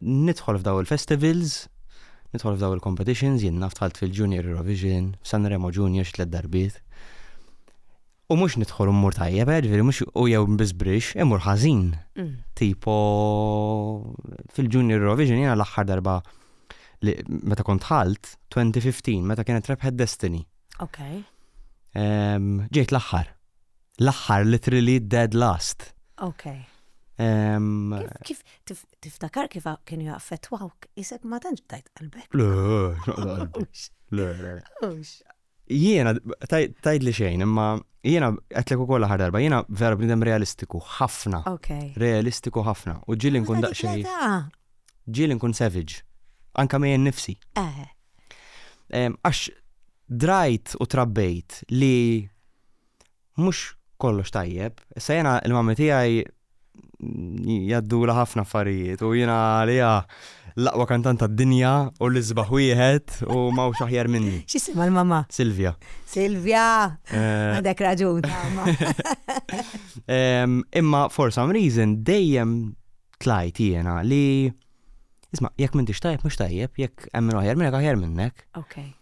Nidħol f'daw il-festivals, nidħol f'daw il-competitions, jien naf dħalt fil-Junior Eurovision, Sanremo Junior xi tliet darbiet. U mhux nidħol u mmur tajjeb, eh, ġifieri mhux u jew biżbrix, imur ħażin. Tipo fil-Junior Eurovision jiena l-aħħar darba li meta kont dħalt 2015 meta kienet rebħet Destiny. Ok. Ġejt l-aħħar. L-aħħar literally dead last. Ok. Kif tiftakar kif kienu jaffettwawk isek ma tantx tajt qalbek? Le, le, le. Jiena, tajd li xejn, imma jiena għedtlek ukoll l-aħħar darba, jiena vera bniedem realistiku ħafna. Ok. Realistiku ħafna. U ġieli nkun daqsxejn. Ġieli nkun savage. Anka miegħi nnifsi. Eh. Għax drajt u trabbejt li mhux kollox tajjeb. Issa jiena il-mami tiegħi jaddula ħafna affarijiet u jiena għalija l-aqwa kantant tad-dinja u l-isbaħ wieħed u m'hawnx aħjar minni. X'jisimha l-mamma? Silvia. Silvia! Eh. Għandek raġun. Imma for some reason dejjem tlajt jiena li isma' jekk m'intix tajjeb mhux tajjeb, jekk hemm min aħjar minnek aħjar minnek. Okay.